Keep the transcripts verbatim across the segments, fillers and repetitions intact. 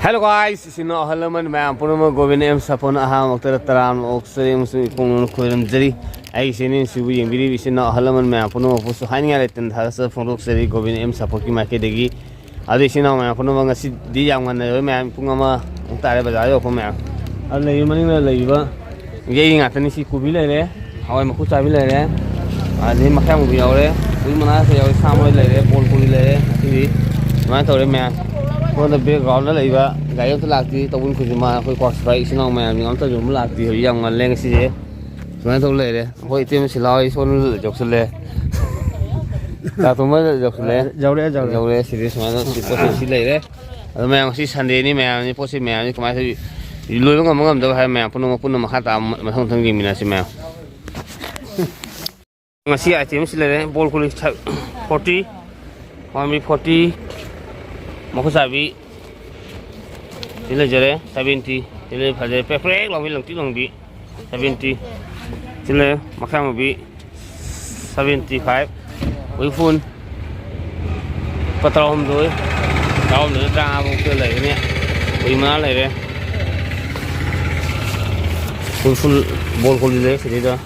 Hello guys, ꯏꯆꯤꯟ ꯏꯅꯥꯎ ꯑꯍꯜ ꯂꯃꯟ ꯃꯌꯥꯝ ꯄꯨꯝꯅꯃꯛ ꯒꯣꯕꯤꯟ ꯑꯦꯝ ꯁꯥꯄꯣꯟ ꯑꯍꯥꯟꯕ ꯃꯛꯇꯗ ꯇꯔꯥꯝꯅ ꯑꯣꯛꯆꯔꯤ ꯑꯃꯁꯨꯡ ꯏꯄꯨꯡ ꯅꯨꯡꯅ ꯈꯣꯏꯔꯝꯖꯔꯤ꯫ ꯑꯩꯒꯤ channel ꯁꯤꯕꯨ ꯌꯦꯡꯕꯤꯔꯤꯕ ꯏꯆꯤꯟ ꯏꯅꯥꯎ ꯑꯍꯜ ꯂꯃꯟ ꯃꯌꯥꯝ ꯄꯨꯝꯅꯃꯛꯄꯨꯁꯨ ꯍꯥꯏꯅꯤꯡꯉꯥꯏ ꯂꯩꯇꯅ ꯊꯥꯒꯠꯆꯕ ꯐꯣꯡꯗꯣꯛꯆꯔꯤ ꯒꯣꯕꯤꯟ ꯑꯦꯝ ꯁꯥꯄꯣꯟꯒꯤ ꯃꯥꯏꯀꯩꯗꯒꯤ꯫ ꯑꯗꯨ ꯏꯆꯤꯟ ꯏꯅꯥꯎ ꯃꯌꯥꯝ ꯄꯨꯝꯅꯃꯛ ꯉꯁꯤꯗꯤ ꯌꯥꯝ ꯉꯟꯅ ꯌꯧꯔꯦ ꯃꯌꯥꯝ, ꯄꯨꯡ ꯑꯃ ꯃꯨꯛ ꯇꯥꯔꯦ ꯕꯖꯥꯔ ꯌꯧꯔꯛꯄ ꯃꯌꯥꯝ꯫ ꯑꯗꯨ ꯂꯩꯔꯤ ꯃꯅꯤꯡꯗ ꯂꯩꯔꯤꯕ ꯌꯩ ꯉꯥꯛꯇꯅꯤ꯫ ꯁꯤ ꯀꯣꯕꯤ ꯂꯩꯔꯦ, ꯍꯋꯥꯏ ꯃꯀꯨ ꯆꯥꯕꯤ ꯂꯩꯔꯦ, ꯑꯗꯩ ꯃꯈꯌꯥꯡ ꯃꯨꯕꯤ ꯌꯥꯎꯔꯦ, ꯀꯣꯕꯤ ꯃꯅꯥꯁꯨ ꯌꯥꯎꯔꯦ, ꯁꯥ ꯃꯔꯣꯏ ꯂꯩꯔꯦ, ꯕꯣꯜ ꯀꯣꯕꯤ ꯂꯩꯔꯦ꯫ ꯉꯁꯤꯗꯤ ꯁꯨꯃꯥꯏꯅ ꯇꯧꯔꯦ ꯃꯌꯥꯝ꯫ ꯁꯣꯝꯗ background ꯗ ꯂꯩꯕ ꯒꯥꯔꯤ ꯑꯝꯇ ꯂꯥꯛꯇꯦ꯫ ꯇꯧꯕꯨꯜ ꯈꯨꯟꯖꯤꯟ ꯃꯥ ꯑꯩꯈꯣꯏ ꯀ꯭ꯋꯥꯛ ꯁꯤꯐꯥꯏ ꯏꯆꯤꯟ ꯏꯅꯥꯎ ꯃꯌꯥꯝꯁꯤꯡ ꯑꯝꯇꯁꯨ ꯑꯃꯨꯛ ꯂꯥꯛꯇꯦ꯫ ꯍꯧꯖꯤꯛ ꯌꯥꯝ ꯉꯜꯂꯦ ꯉꯁꯤꯁꯦ꯫ ꯁꯨꯃꯥꯏꯅ ꯇꯧ ꯂꯩꯔꯦ꯫ ꯑꯩꯈꯣꯏ ꯏꯇꯩꯃ ꯁꯤꯂꯥ ꯍꯣꯏ ꯁꯣꯝꯗ ꯌꯧꯁꯜꯂꯦ꯫ ꯇꯥ ꯇꯣꯝꯕ ꯌꯧꯁꯜꯂꯦ꯫ ꯌꯧꯔꯦ, ꯌꯧꯔꯦ꯫ ꯌꯧꯔꯦ꯫ ꯁꯤꯗꯤ ꯁꯨꯃꯥꯏꯅ ꯁꯤ ꯄꯣꯠ ꯆꯩ ꯁꯤ ꯂꯩꯔꯦ꯫ ꯑꯗꯣ ꯃꯌꯥꯝ ꯉꯁꯤ Sunday ꯅꯤ ꯃꯌꯥꯝꯅꯤ ꯄꯣꯠ ꯆꯩ ꯃꯌꯥꯝꯁꯤ ꯀꯃꯥꯏꯅ ꯇꯧꯋꯤ? ꯂꯣꯏꯕ ꯉꯝꯕ ꯉꯝꯗꯕ ꯍꯥꯏꯕ ꯃꯌꯥꯝ ꯄꯨꯝꯅꯃꯛ ꯄꯨꯟꯅ ꯃꯈꯥ ꯇꯥꯕ ꯃꯊꯪ ꯃꯊꯪ ꯌꯦꯡꯃꯤꯟꯅꯁꯤ ꯃꯌꯥꯝ꯫ ꯉꯁꯤ item ꯁꯤ ꯂꯩꯔꯦ, ꯕꯣꯜ ꯀꯣꯂꯤ forty, ꯋꯥꯟꯕꯤ forty, ꯃꯈꯨꯠ ꯆꯥꯕꯤ ꯁꯤ ꯂꯩꯖꯔꯦ, seventy꯫ ꯁꯤ ꯂꯩ ꯐꯖꯔꯦ, ꯄ꯭ꯔꯦꯛ ꯄ꯭ꯔꯦꯛ ꯂꯥꯎꯕꯤ, ꯂꯪꯇ꯭ꯔꯤꯛ ꯂꯪꯕꯤ, seventy꯫ ꯁꯤ ꯂꯩꯔꯦ, ꯃꯈꯥ ꯃꯨꯕꯤ, seventy five꯫ ꯎꯔꯤꯐꯨꯟ ꯂꯨꯄꯥ ꯇꯔꯥꯍꯨꯝꯗꯣꯏ, ꯇꯔꯥꯍꯨꯝꯗꯣꯏ ꯇꯔꯥꯃꯉꯥ ꯐꯥꯎ ꯂꯩꯒꯅꯤ꯫ ꯎꯔꯤ ꯃꯅꯥ ꯂꯩꯔꯦ꯫ ꯎꯔꯤꯐꯨꯟ ꯕꯣꯜ ꯀꯣꯂꯤ ꯂꯩꯔꯦ ꯁꯤꯗꯩꯗ꯫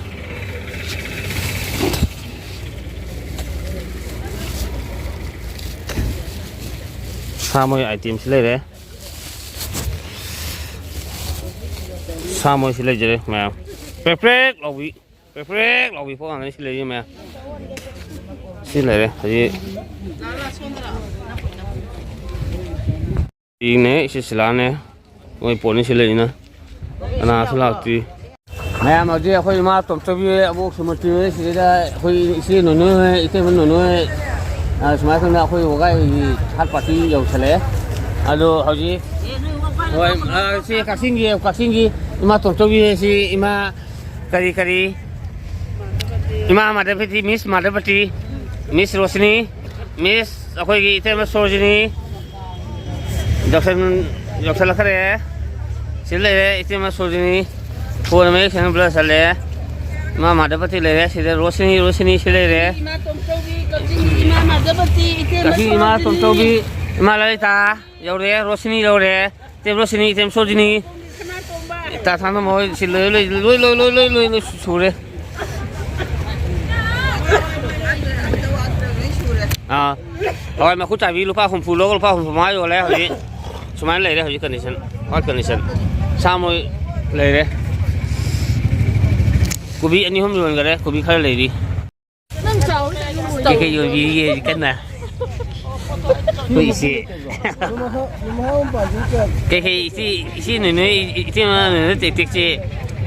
ꯁꯥ ꯃꯣꯏ item ꯁꯤ ꯂꯩꯔꯦ꯫ ꯁꯥ ꯃꯣꯏꯁꯤ ꯂꯩꯖꯔꯦ ꯃꯌꯥꯝ꯫ ꯄ꯭ꯔꯦꯛ ꯄ꯭ꯔꯦꯛ ꯂꯥꯎꯕꯤ, ꯄ꯭ꯔꯦꯛ ꯄ꯭ꯔꯦꯛ ꯂꯥꯎꯕꯤ ꯄꯣꯠ ꯉꯥꯛꯇꯅꯤ ꯁꯤ ꯂꯩꯔꯤ ꯃꯌꯥꯝ꯫ ꯁꯤ ꯂꯩꯔꯦ ꯍꯧꯖꯤꯛ꯫ ꯏꯅꯦ, ꯏꯆꯦ ꯁꯤꯂꯥꯅꯦ꯫ ꯃꯣꯏ ꯄꯣꯠꯅꯤ ꯁꯤ ꯂꯩꯔꯤꯅ꯫ ꯀꯅꯥꯁꯨ ꯂꯥꯛꯇ꯭ꯔꯤ꯫ ꯃꯌꯥꯝ ꯍꯧꯖꯤꯛ ꯑꯩꯈꯣꯏ ꯏꯃꯥ ꯇꯣꯝꯆꯧꯕꯤ ꯍꯣꯏ, ꯑꯕꯣꯛ ꯁꯨꯃꯇꯤ ꯍꯣꯏ, ꯁꯤꯗꯩꯗ ꯑꯩꯈꯣꯏ ꯏꯆꯦ ꯅꯨꯅꯨ ꯍꯣꯏ, ꯏꯇꯩꯃ ꯅꯨꯅꯨ ꯍꯣꯏ, ꯑ, ꯁꯨꯃꯥꯏꯅ ꯇꯧꯗꯅ ꯑꯩꯈꯣꯏ ꯋꯥꯒꯥꯏꯒꯤ third party ꯌꯧꯁꯜꯂꯛꯑꯦ꯫ ꯑꯗꯣ ꯍꯧꯖꯤꯛ, ꯍꯣꯏ, ꯑ, ꯁꯤ ꯀꯛꯆꯤꯡꯒꯤ, ꯀꯛꯆꯤꯡꯒꯤ ꯏꯃꯥ ꯇꯣꯝꯆꯧꯕꯤ ꯍꯣꯏ, ꯁꯤ ꯏꯃꯥ ꯀꯔꯤ ꯀꯔꯤ, ꯏꯃꯥ ꯃꯥꯙꯕꯇꯤ, ꯃꯤꯁ ꯃꯥꯙꯕꯇꯤ, ꯃꯤꯁ ꯔꯣꯁꯤꯅꯤ, ꯃꯤꯁ ꯑꯩꯈꯣꯏꯒꯤ ꯏꯇꯩꯃ ꯁꯣꯔꯣꯖꯤꯅꯤ, ꯌꯧꯁꯟ-, ꯌꯧꯁꯜꯂꯛꯈ꯭ꯔꯦ꯫ ꯁꯤ ꯂꯩꯔꯦ ꯏꯇꯩꯃ ꯁꯣꯔꯣꯖꯤꯅꯤ꯫ ꯐꯣꯟ ꯃꯌꯦꯛ ꯁꯦꯡꯅ blur ꯆꯠꯂꯦ꯫ ꯏꯃꯥ ꯃꯥꯙꯕꯇꯤ ꯂꯩꯔꯦ꯫ ꯁꯤꯗ ꯔꯣꯁꯤꯅꯤ, ꯔꯣꯁꯤꯅꯤ ꯁꯤ ꯂꯩꯔꯦ꯫ ꯏꯃꯥ ꯇꯣꯝꯆꯧꯕꯤ, ꯀꯛꯆꯤꯡꯒꯤ ꯏꯃꯥ ꯃꯥꯙꯕꯇꯤ, ꯏꯇꯩꯃ ꯀꯛꯆꯤꯡ ꯏꯃꯥ ꯁꯣꯔꯣꯖꯤꯅꯤ꯫ ꯇꯣꯝꯆꯧꯕꯤ, ꯏꯃꯥ ꯂꯂꯤꯇꯥ ꯌꯧꯔꯦ, ꯔꯣꯁꯤꯅꯤ ꯌꯧꯔꯦ, ꯏꯆꯦꯝ ꯔꯣꯁꯤꯅꯤ, ꯏꯆꯦꯝ ꯁꯣꯖꯤꯅꯤ, ꯏꯇꯥ ꯊꯥꯡꯗ ꯃꯈꯣꯏ ꯁꯤ ꯂꯣꯏ, ꯂꯣꯏ, ꯂꯣꯏ ꯁꯨꯔꯦ꯫ ꯑꯥ, ꯍꯋꯥꯏ ꯃꯀꯨ ꯆꯥꯕꯤ ꯂꯨꯄꯥ ꯍꯨꯝꯐꯨ ꯂꯧꯔꯒ ꯂꯨꯄꯥ ꯍꯨꯝꯐꯨ ꯃꯉꯥ ꯌꯣꯜꯂꯦ ꯍꯧꯖꯤꯛ꯫ ꯁꯨꯃꯥꯏꯅ ꯂꯩꯔꯦ ꯍꯧꯖꯤꯛ condition, ꯍꯧꯖꯤꯛ condition꯫ ꯁꯥꯃꯣꯏ ꯂꯩꯔꯦ꯫ ꯀꯣꯕꯤ ꯑꯅꯤ ꯑꯍꯨꯝ ꯌꯣꯟꯈꯔꯦ, ꯀꯣꯕꯤ ꯈꯔ ꯂꯩꯔꯤ꯫ ꯅꯪ ꯆꯥꯎꯔꯤ ꯀꯩꯅꯣ꯫ ꯀꯩꯀꯩ ꯌꯣꯟꯕꯤꯔꯤꯒꯦ ꯍꯧꯖꯤꯛ ꯀꯟꯅ? ꯑꯩꯈꯣꯏ ꯏꯆꯦ꯫ ꯀꯩꯀꯩ ꯏꯆꯦ, ꯏꯆꯦ ꯅꯣꯏ ꯅꯣꯏ, ꯏꯆꯦ ꯃꯅꯥꯎ ꯅꯣꯏ ꯅꯣꯏ ꯇꯦꯛ ꯇꯦꯛꯁꯦ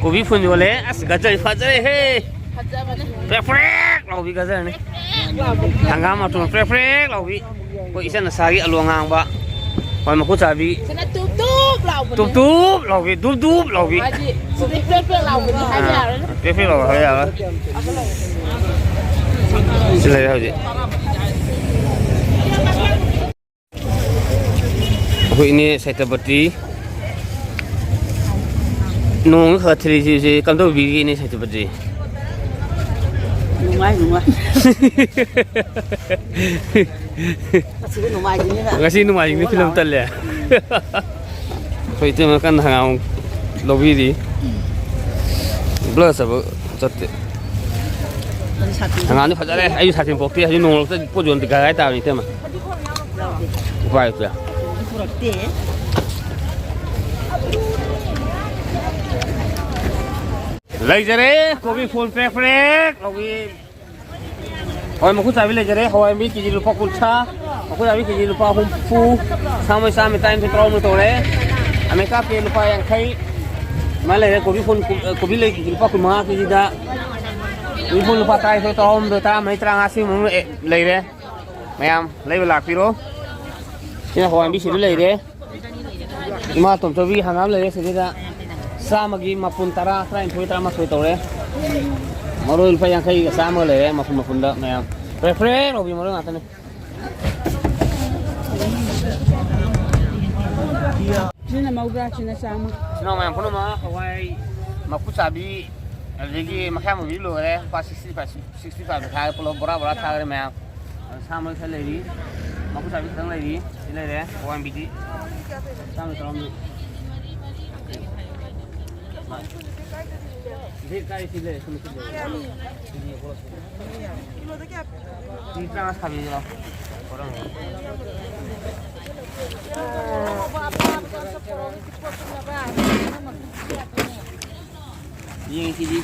ꯀꯣꯕꯤ ꯐꯨꯜ ꯌꯣꯜꯂꯦ꯫ ꯑꯁ, ꯒꯖꯔ ꯐꯖꯔꯦꯍꯦ꯫ ꯐꯖꯕꯅꯦ꯫ ꯄ꯭ꯔꯦꯛ ꯄ꯭ꯔꯦꯛ ꯂꯥꯎꯕꯤ ꯒꯖꯔꯅꯤ꯫ ꯄ꯭ꯔꯦꯛ ꯂꯥꯎꯕꯤ꯫ ꯍꯪꯒꯥꯝ ꯃꯇꯣꯟ ꯄ꯭ꯔꯦꯛ ꯄ꯭ꯔꯦꯛ ꯂꯥꯎꯕꯤ꯫ ꯑꯩꯈꯣꯏ ꯏꯆꯟ ꯑꯁꯥꯒꯤ ꯑꯂꯨ ꯑꯉꯥꯡꯕ꯫ ꯍꯣꯏ, ꯃꯀꯨ ꯆꯥꯕꯤ꯫ ꯁꯤꯅ ꯇꯨꯞ ꯇꯨꯞ ꯂꯥꯎꯕꯅꯦ꯫ ꯇꯨꯞ ꯇꯨꯞ ꯂꯥꯎꯕꯤ, ꯗꯨꯞ ꯗꯨꯞ ꯂꯥꯎꯕꯤ꯫ ꯃꯥꯗꯤ ꯁꯤꯗꯤ ꯄ꯭ꯔꯦꯛ ꯄ꯭ꯔꯦꯛ ꯂꯥꯎꯕꯅꯦ ꯍꯥꯏꯕ ꯌꯥꯔꯣꯏ꯫ ꯄ꯭ꯔꯦꯛ ꯄ꯭ꯔꯦꯛ ꯂꯥꯎꯕ ꯍꯥꯏꯕ ꯌꯥꯔꯣꯏ꯫ ꯁꯤ ꯂꯩꯔꯦ ꯍꯧꯖꯤꯛ꯫ ꯑꯩꯈꯣꯏ ꯏꯅꯦ ꯁꯦꯇꯄꯇꯤ꯫ ꯅꯣꯡ ꯈꯔ ꯊꯤꯜꯂꯤꯁꯤ ꯀꯝꯗꯧꯕꯤꯔꯤꯒꯦ ꯏꯅꯦ ꯁꯦꯇꯄꯇꯤ? ꯅꯨꯡꯉꯥꯏ, ꯅꯨꯡꯉꯥꯏ꯫ ꯉꯁꯤꯗꯤ ꯅꯣꯡꯃꯥꯏꯖꯤꯡꯅꯤꯅ꯫ ꯉꯁꯤ ꯅꯣꯡꯃꯥꯏꯖꯤꯡꯅꯤ, ꯐꯤꯂꯝ ꯇꯜꯂꯦ꯫ ꯑꯩꯈꯣꯏ ꯏꯇꯩꯃ ꯀꯟꯅ ꯍꯪꯒꯥꯝ ꯂꯧꯕꯤꯔꯤ꯫ ꯕ꯭ꯂꯔ ꯆꯠꯄ ꯆꯠꯇꯦ꯫ ꯍꯪꯒꯥꯝꯗꯤ ꯐꯖꯔꯦ꯫ ꯑꯩꯁꯨ ꯁꯥꯇꯤꯟ ꯄꯣꯛꯇꯦ꯫ ꯍꯧꯖꯤꯛ ꯅꯣꯡ ꯂꯧꯇ ꯄꯣꯠ ꯌꯣꯟꯗꯦ ꯍꯥꯏꯇꯥꯕꯅꯤ ꯏꯇꯩꯃ꯫ ꯎꯄꯥꯏ ꯂꯩꯇꯦ꯫ ꯄꯨꯔꯛꯇꯦ꯫ ꯂꯩꯖꯔꯦ꯫ ꯀꯣꯕꯤ ꯐꯨꯜ ꯄ꯭ꯔꯦꯛ ꯄ꯭ꯔꯦꯛ ꯂꯧꯕꯤ꯫ ꯍꯋꯥꯏ ꯃꯀꯨ ꯆꯥꯕꯤ ꯂꯩꯖꯔꯦ꯫ ꯍꯋꯥꯏ ꯃꯤ ꯀꯦꯖꯤ ꯂꯨꯄꯥ ꯀꯨꯟꯊ꯭ꯔꯥ, ꯃꯀꯨ ꯆꯥꯕꯤ ꯀꯦꯖꯤ ꯂꯨꯄꯥ ꯍꯨꯝꯐꯨ, ꯁꯥꯃꯣꯏ ꯆꯥꯝꯃ, ꯇꯔꯥꯅꯤꯊꯣꯏ, ꯇꯔꯥꯍꯨꯝꯗꯣꯏ ꯇꯧꯔꯦ꯫ ꯑꯃꯦꯔꯤꯀꯥ ꯄꯦ ꯂꯨꯄꯥ ꯌꯥꯡꯈꯩ꯫ ꯁꯨꯃꯥꯏꯅ ꯂꯩꯔꯦ꯫ ꯀꯣꯕꯤ ꯐꯨꯜ, ꯀꯣꯕꯤ ꯂꯩ ꯀꯦꯖꯤ ꯂꯨꯄꯥ ꯀꯨꯟꯃꯉꯥ ꯀꯦꯖꯤꯗ꯫ ꯀꯣꯕꯤ ꯐꯨꯜ ꯂꯨꯄꯥ ꯇꯔꯥꯅꯤꯊꯣꯏ, ꯇꯔꯥꯍꯨꯝꯗꯣꯏ, ꯇꯔꯥꯃꯔꯤ, ꯇꯔꯥꯃꯉꯥ ꯁꯤ ꯃꯅꯨꯡꯗ ꯂꯩꯔꯦ꯫ ꯃꯌꯥꯝ ꯂꯩꯕ ꯂꯥꯛꯄꯤꯔꯣ꯫ ꯁꯤꯅ ꯍꯋꯥꯏ ꯃꯨꯕꯤꯁꯤꯗ ꯂꯩꯔꯦ꯫ ꯏꯃꯥ ꯇꯣꯝꯆꯧꯕꯤ ꯍꯪꯒꯥꯝ ꯂꯩꯔꯦ ꯁꯤꯗꯩꯗ꯫ ꯆꯥꯝꯃꯒꯤ ꯃꯄꯨꯟ ꯇꯔꯥ, ꯇꯔꯥꯅꯤꯊꯣꯏ, ꯇꯔꯥꯃꯥꯊꯣꯏ ꯇꯧꯔꯦ꯫ ꯃꯔꯣꯏ ꯂꯨꯄꯥ ꯌꯥꯡꯈꯩꯒ ꯆꯥꯝꯃꯒ ꯂꯩꯔꯦ ꯃꯄꯨꯟ ꯃꯄꯨꯟꯗ ꯃꯌꯥꯝ꯫ ꯐ꯭ꯔꯦ ꯐ꯭ꯔꯦ ꯂꯧꯕꯤ ꯃꯔꯣꯏ ꯉꯥꯛꯇꯅꯦ꯫ ꯁꯤꯅ ꯃꯧꯗ꯭ꯔꯥ, ꯁꯤꯅ ꯆꯥꯝꯃ꯫ ꯁꯤꯅ ꯃꯌꯥꯝ ꯄꯨꯝꯅꯃꯛ ꯍꯋꯥꯏ ꯃꯀꯨ ꯆꯥꯕꯤ ꯑꯗꯒꯤ ꯃꯈꯌꯥꯝ ꯃꯨꯕꯤ ꯂꯣꯏꯔꯦ꯫ ꯂꯨꯄꯥ sixty five, sixty five ꯊꯥꯔꯦ ꯄꯨꯂꯞ ꯕꯣꯔꯥ ꯕꯣꯔꯥ ꯊꯥꯈ꯭ꯔꯦ ꯃꯌꯥꯝ꯫ ꯑꯗ ꯁꯥ ꯃꯔꯣꯏ ꯈꯔ ꯂꯩꯔꯤ꯫ ꯃꯈꯨꯠ ꯆꯥꯕꯤ ꯈꯤꯇꯪ ꯂꯩꯔꯤ꯫ ꯁꯤ ꯂꯩꯔꯦ, ꯑꯋꯥꯡꯕꯤꯗꯤ꯫ ꯆꯥꯝꯃ ꯇꯔꯥꯍꯨꯝꯗꯣꯏ꯫ ꯁꯤ ꯀꯥꯏ ꯁꯤ ꯂꯩꯔꯦ, ꯁꯨꯝ ꯁꯤ ꯂꯩꯔꯦ꯫ ꯁꯤ ꯇꯔꯥꯃꯉꯥ ꯁꯥꯕꯤꯔꯣ꯫ ꯌꯦꯡꯉꯤꯁꯤꯗꯤ꯫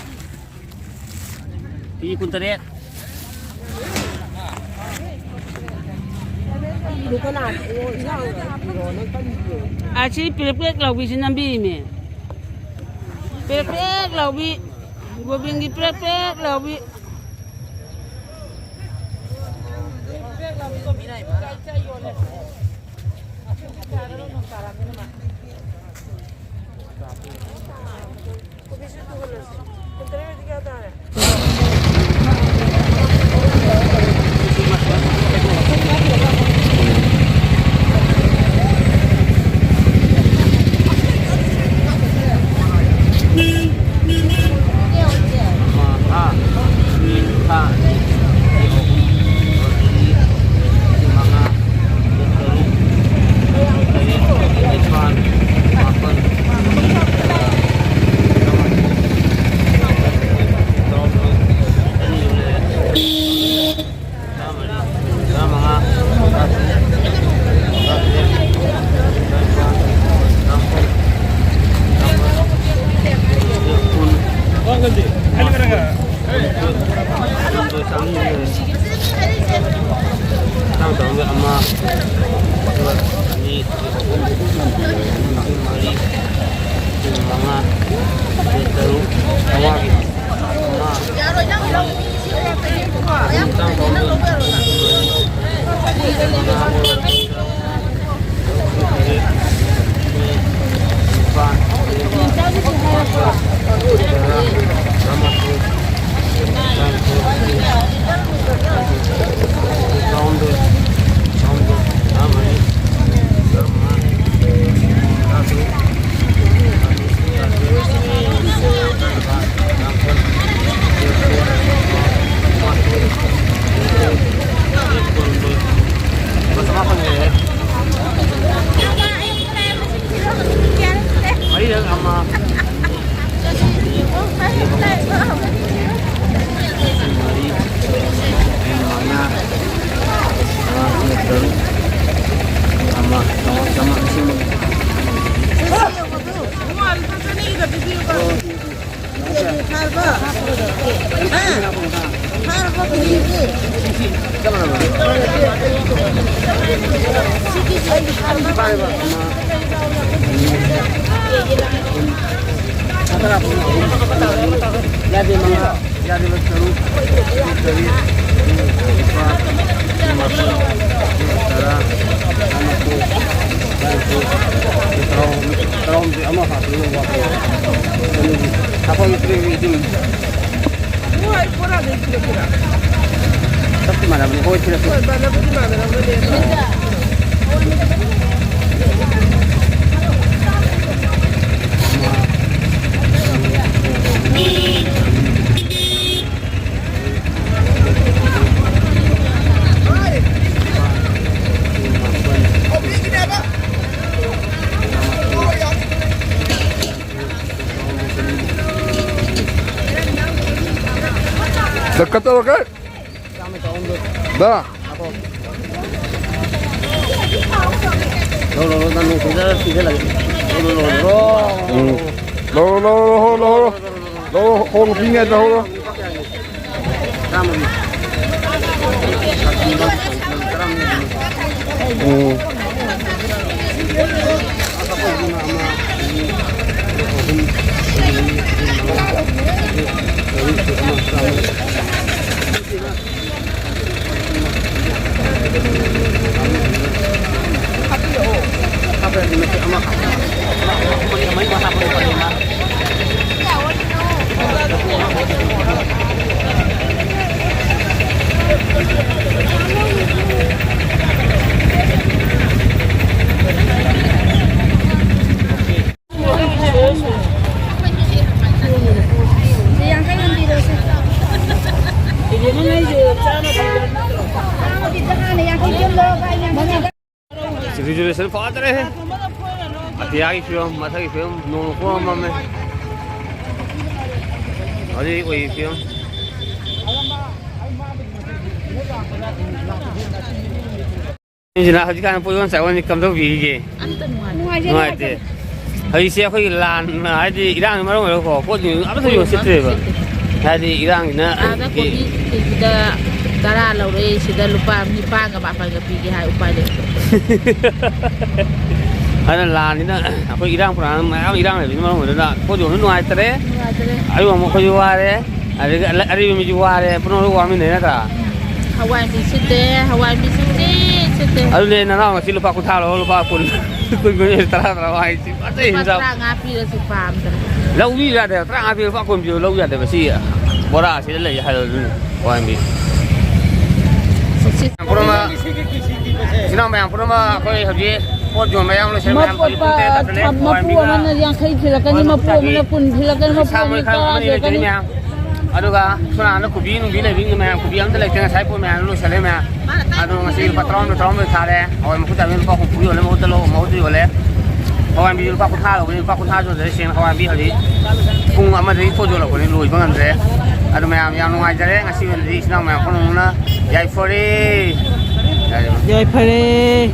ꯀꯦꯖꯤ ꯀꯨꯟꯇꯔꯦꯠ꯫ ꯑꯁꯤ ꯄ꯭ꯔꯦꯛ ꯄ꯭ꯔꯦꯛ ꯂꯥꯎꯕꯤꯁꯤ ꯅꯝꯕꯤꯔꯤꯅꯦ꯫ ꯄ꯭ꯔꯦꯛ ꯄ꯭ꯔꯦꯛ ꯂꯥꯎꯕꯤ꯫ ꯒꯣꯕꯤꯟꯒꯤ ꯄ꯭ꯔꯦꯛ ꯄ꯭ꯔꯦꯛ ꯂꯥꯎꯕꯤ꯫ ꯆꯥꯝ ꯆꯥꯝꯒꯤ ꯑꯃ, ꯑꯅꯤ, ꯑꯍꯨꯝ, ꯃꯔꯤ, ꯃꯉꯥ, ꯇꯔꯨꯛ, ꯆꯥꯝꯃꯉꯥꯒꯤ ꯃꯉꯥ, ꯆꯥꯝ ꯆꯥꯝꯒꯤ ꯃꯉꯥ, ꯇꯔꯨꯛ, ꯇꯔꯦꯠ, ꯅꯤꯄꯥꯟ, ꯃꯥꯄꯟ, ꯇꯔꯥ, ꯇꯔꯥꯃꯥꯊꯣꯏ, ꯇꯔꯥꯅꯤꯊꯣꯏ, ꯇꯔꯥꯍꯨꯝꯗꯣꯏ, ꯇꯔꯥꯍꯨꯝꯗꯣꯏ, ꯇꯔꯥꯃꯔꯤ, ꯇꯔꯥꯃꯉꯥ, ꯇꯔꯥꯇꯔꯨꯛ, ꯇꯔꯥꯇꯔꯦꯠ, ꯇꯔꯥꯅꯤꯄꯥꯟ, ꯇꯔꯥꯃꯥꯄꯟ, ꯇꯔꯥꯇꯔꯨꯛ, ꯇꯔꯥꯃꯥꯊꯣꯏ, ꯇꯔꯥꯇꯔꯦꯠ, ꯀꯨꯟꯍꯨꯝꯗꯣꯏ, ꯇꯔꯥ ꯄꯨꯟꯅ ꯑꯍꯨꯝ꯫ ꯌꯥꯗꯦ, ꯃꯉꯥ꯫ ꯌꯥꯗꯦ, ꯇꯔꯨꯛ꯫ ꯇꯔꯦꯠ꯫ ꯅꯤꯄꯥꯜ꯫ ꯃꯥꯄꯜ꯫ ꯇꯔꯥ꯫ ꯇꯔꯥꯃꯥꯊꯣꯏ꯫ ꯇꯔꯥꯅꯤꯊꯣꯏ꯫ ꯇꯔꯥꯍꯨꯝꯗꯣꯏ꯫ ꯑꯃ ꯍꯥꯞꯄꯤꯌꯨ꯫ ꯍꯥꯞꯄꯒꯤ ꯇ꯭ꯔꯦ ꯏꯗꯨꯝ꯫ ꯆꯞꯇꯤ ꯃꯥꯟꯅꯕꯅꯤ꯫ ꯍꯣꯏ, ꯁꯤꯗ ꯁꯤ꯫ ꯍꯣꯏ, ꯃꯥꯟꯅꯕꯗꯤ ꯃꯥꯟꯅꯔꯝꯒꯅꯤ ꯑꯗꯣ꯫ ꯀꯠꯇꯧꯔꯒꯦ꯫ ꯗꯥ꯫ ꯂꯧꯔꯣ, ꯂꯧꯔꯣ, ꯅꯪ ꯅꯣꯡ ꯆꯨꯗ ꯁꯤꯗ ꯂꯩ꯫ ꯂꯧꯔꯣ, ꯂꯧꯔꯣ, ꯂꯧꯔꯣ꯫ ꯎꯝ꯫ ꯂꯧꯔꯣ, ꯂꯧꯔꯣ, ꯂꯧꯔꯣ, ꯂꯧꯔꯣ꯫ ꯂꯧꯔꯣ, ꯍꯣꯡ ꯄꯤꯉꯩꯗ ꯂꯧꯔꯣ꯫ ꯆꯥꯝꯃꯒꯤ꯫ ꯎꯝ꯫ ꯁꯤꯆꯨꯋꯦꯁꯟ ꯐꯖꯗ꯭ꯔꯦꯍꯦ꯫ ꯑꯇꯤꯌꯥꯒꯤ ꯐꯤꯕꯝ, ꯃꯊꯛꯀꯤ ꯐꯤꯕꯝ, ꯅꯣꯡ ꯄꯨꯡꯃꯝ ꯃꯝꯃꯦ꯫ ꯍꯧꯖꯤꯛ ꯑꯣꯏꯔꯤ ꯐꯤꯕꯝ꯫ ꯁꯤꯅ ꯍꯧꯖꯤꯛꯀꯥꯟ ꯄꯣꯠ ꯌꯣꯟ ꯆꯥꯛ ꯌꯣꯟ ꯀꯝꯗꯧꯕꯤꯔꯤꯒꯦ? ꯑꯝꯇ ꯅꯨꯡꯉꯥꯏꯇꯦ꯫ ꯅꯨꯡꯉꯥꯏꯇꯦ꯫ ꯍꯧꯖꯤꯛꯁꯦ ꯑꯩꯈꯣꯏꯒꯤ ꯂꯥꯟ, ꯍꯥꯏꯗꯤ ꯏꯔꯥꯡꯅ ꯃꯔꯝ ꯑꯣꯏꯔꯒꯀꯣ, ꯄꯣꯠ ꯑꯃꯇ ꯌꯣꯟ ꯁꯤꯠꯇ꯭ꯔꯦꯕ꯫ ꯍꯥꯏꯗꯤ ꯏꯔꯥꯡꯁꯤꯅ ꯑꯥꯗ ꯀꯣꯕꯤ ꯀꯦꯖꯤꯗ ꯇꯔꯥ ꯂꯧꯔꯛꯑꯦ, ꯁꯤꯗ ꯂꯨꯄꯥ ꯅꯤꯄꯥꯟꯒ ꯃꯥꯄꯟꯒ ꯄꯤꯒꯦ ꯍꯥꯏ, ꯎꯄꯥꯏ ꯂꯩꯇꯦ꯫ ꯑꯗꯨꯅ ꯂꯥꯟꯅꯤꯅ ꯑꯩꯈꯣꯏ ꯏꯔꯥꯡ ꯄꯔꯥꯡ ꯃꯌꯥꯝ ꯏꯔꯥꯡ ꯂꯩꯕꯅ ꯃꯔꯝ ꯑꯣꯏꯗꯨꯅ ꯄꯣꯠ ꯌꯣꯟꯕ ꯅꯨꯡꯉꯥꯏꯇ꯭ꯔꯦ꯫ ꯅꯨꯡꯉꯥꯏꯇ꯭ꯔꯦ꯫ ꯑꯔꯤꯕ ꯑꯃ ꯑꯩꯈꯣꯏꯁꯨ ꯋꯥꯔꯦ, ꯑꯗꯒꯤ ꯑꯔꯤꯕ ꯃꯤꯁꯨ ꯋꯥꯔꯦ, ꯄꯨꯝꯅꯃꯛ ꯂꯣꯏ ꯋꯥꯃꯤꯟꯅꯩ ꯅꯠꯇ꯭ꯔꯥ? ꯍꯋꯥꯏ ꯃꯤ ꯁꯤꯠꯇꯦ, ꯍꯋꯥꯏ ꯃꯤ ꯁꯨꯡꯁꯤꯠ ꯁꯤꯠꯇꯦ꯫ ꯑꯗꯨꯅꯦ ꯅꯅꯥꯎ ꯉꯁꯤ ꯂꯨꯄꯥ ꯀꯨꯟꯊ꯭ꯔꯥ ꯂꯧ, ꯂꯨꯄꯥ ꯀꯨꯟ, ꯀꯨꯟ, ꯀꯨꯟ, ꯇꯔꯥ, ꯇꯔꯥ ꯍꯥꯏꯁꯤ ꯐꯖꯩ ꯂꯨꯄꯥ ꯏꯟꯖꯥꯡ꯫ ꯇꯔꯥꯃꯉꯥ ꯄꯤꯔꯁꯨ ꯄꯥꯝꯗ꯭ꯔꯦ꯫ ꯂꯧꯕꯤꯕ ꯌꯥꯗꯦ, ꯇꯔꯥꯃꯉꯥ ꯄꯤꯔꯁꯨ ꯂꯨꯄꯥ ꯀꯨꯟ ꯄꯤꯔꯁꯨ ꯂꯧ ꯌꯥꯗꯦ꯫ ꯃꯁꯤ ꯕꯣꯔꯥꯁꯤꯗ ꯂꯩ ꯍꯥꯏꯔ ꯑꯗꯨꯅꯤ ꯍꯋꯥꯏ ꯃꯤ꯫ ꯁꯨꯡꯁꯤꯠ ꯄꯨꯝꯅꯃꯛ ꯏꯆꯤꯟ ꯏꯅꯥꯎ ꯃꯌꯥꯝ ꯄꯨꯝꯅꯃꯛ ꯑꯩꯈꯣꯏ ꯍꯧꯖꯤꯛ ꯄꯣꯠ ꯌꯣꯟꯕ ꯌꯥꯝ ꯂꯣꯏꯁꯤꯜꯂꯦ ꯃꯌꯥꯝ, ꯃꯄꯨ ꯍꯧꯖꯤꯛ ꯄꯨꯡ ꯇꯔꯦꯠ ꯇꯥꯁꯤꯜꯂꯦ, ꯃꯄꯨ ꯍꯋꯥꯏ ꯃꯤꯒ ꯑꯃꯅ ꯌꯥꯡꯈꯩ ꯊꯤꯜꯂꯛꯀꯅꯤ, ꯍꯋꯥꯏ ꯃꯄꯨ ꯃꯄꯨ ꯆꯥꯕꯤ꯫ ꯑꯃꯅ ꯀꯨꯟ ꯊꯤꯜꯂꯛꯀꯅꯤ, ꯃꯄꯨ ꯁꯥ ꯑꯃꯅ ꯃꯔꯣꯏ ꯈꯔ ꯇꯔꯥ ꯑꯃꯅꯤ ꯂꯩꯖꯔꯤ ꯊꯤꯜꯂꯛꯀꯅꯤ꯫ ꯃꯌꯥꯝ꯫ ꯑꯗꯨꯒ ꯁꯣꯝ ꯅꯥꯀꯟꯗ ꯀꯣꯕꯤ ꯅꯨꯡꯕꯤ ꯂꯩꯕꯤ ꯃꯌꯥꯝ, ꯀꯣꯕꯤ ꯑꯝꯇ ꯂꯩꯇꯦ, ꯉꯁꯥꯏ ꯄꯣꯠ ꯃꯌꯥꯝ ꯂꯣꯏꯁꯤꯜꯂꯦ ꯃꯌꯥꯝ꯫ ꯑꯗꯣ ꯉꯁꯤ ꯂꯨꯄꯥ ꯇꯔꯥꯍꯨꯝꯗꯣꯏ, ꯇꯔꯥꯍꯨꯝꯗꯣꯏ ꯊꯥꯔꯦ꯫ ꯍꯋꯥꯏ ꯃꯀꯨ ꯆꯥꯕꯤ ꯂꯨꯄꯥ ꯍꯨꯝꯐꯨ ꯌꯣꯜꯂꯦ, ꯃꯍꯨꯠꯇ ꯂꯧ, ꯃꯍꯨꯠꯇ ꯌꯣꯜꯂꯦ꯫ ꯍꯋꯥꯏ ꯃꯤꯁꯨ ꯂꯨꯄꯥ ꯀꯨꯟꯊ꯭ꯔꯥ ꯂꯧꯕꯅꯤ, ꯂꯨꯄꯥ ꯀꯨꯟꯊ꯭ꯔꯥ ꯌꯣꯟꯖꯔꯦ꯫ ꯁꯦꯡꯅ ꯍꯋꯥꯏ ꯃꯤ ꯍꯧꯖꯤꯛ ꯄꯨꯡ ꯑꯃꯗꯒꯤ ꯄꯣꯠ ꯌꯣꯜꯂꯛꯄꯅꯤ, ꯂꯣꯏꯕ ꯉꯝꯗ꯭ꯔꯦ꯫ ꯑꯗꯨ ꯃꯌꯥꯝ ꯌꯥꯝ ꯅꯨꯡꯉꯥꯏꯖꯔꯦ꯫ ꯉꯁꯤ ꯑꯣꯏꯅꯗꯤ ꯏꯆꯤꯟ ꯏꯅꯥꯎ ꯃꯌꯥꯝ ꯄꯨꯝꯅꯃꯛꯅ ꯌꯥꯏꯐꯔꯦ꯫ ꯌꯥꯏꯐꯔꯦ꯫